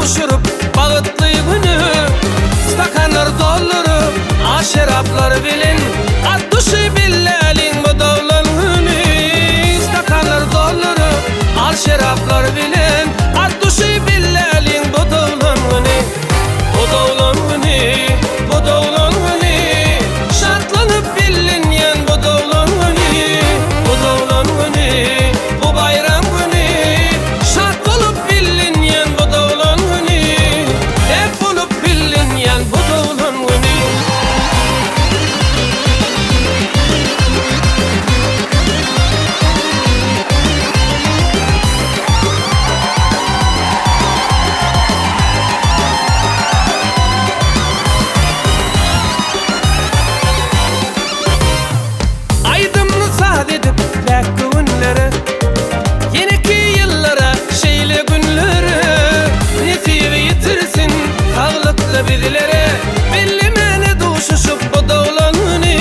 duşuryp bagytly güni Stakanlar dolduryp al şeraplar bilen At duşy billäliň bu doglan güni Stakanlar dolduryp al şeraplar bilen At duşy billäliň bu doglan güni Bu doglan güni, bu doglan güni Şatlanyp billinýän bu doglan güni Bu doglan güni, bu baýram güni Şat bolup billinýän bu doglan güni Dep bolup billinýän bu doglan güni. Aýdymly saz edip päk göwünlere, Ýeneki ýyllara şeýle günlere Nesibe ýetirsin saglykda bizlere, Bellemene duşuşyp bu doglan güni.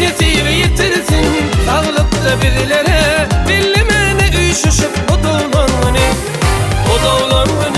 Nesibe ýetirsin saglykda bizlere, Bellemene üýşüşip bu doglan güni. Bu doglan güni.